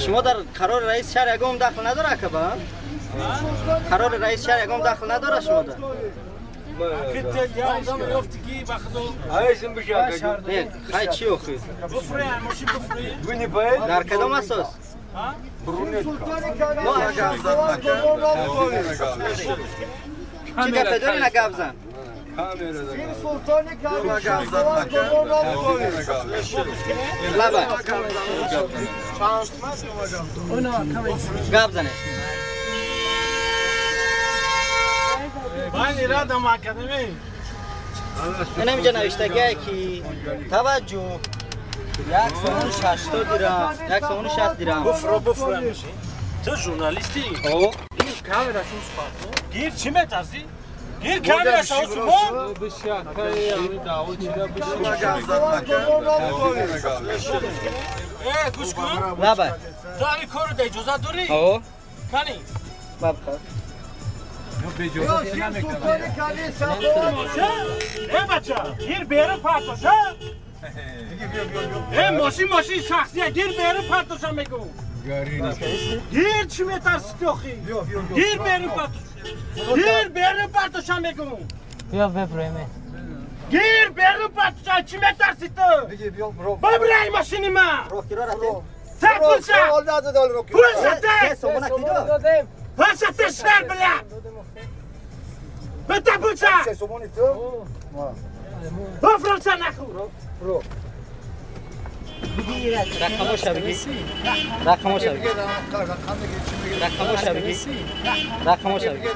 Шумо дар қарори раис шаҳр ягон дахл надора акаба? Қарори раис шаҳр ягон дахл надора шумо дар? Хай чӣ охи? Дар кадом асос? Чӣ гапе дорӣ на гап зан? Лаба. Гап занед. Инам инҷа навиштагие ки таваҷҷӯҳ 1 сомону 60 дирам, 1 сомону 60 дирам. Буфро, буфро. Ту журналистӣ? О. Гир, чӣ метарсӣ? Гир камераша усмон. Э, гӯш кун. Лаба. Ту ҳамин корро да иҷозат дорӣ? О. Кани? Бабка. Э, бача, гир берун партоша. Э, мошин мошин шахсия, гир берун партоша мегӯ. Гир, чӣ метарсӣ ту охи? Гир берун партоша. Гир берун партоша мегӯ. Биё беброиме. Гир берун партоша, чӣ метарсӣ ту? Бибирай мошини ма. Та пулша. Пулша те. Пулша те шер бля. Бета пулша. Бафроша нахӯр. Рақамоша бигӣ. Рақамоша бигӣ. Рақамоша бигӣ. Рақамоша бигӣ.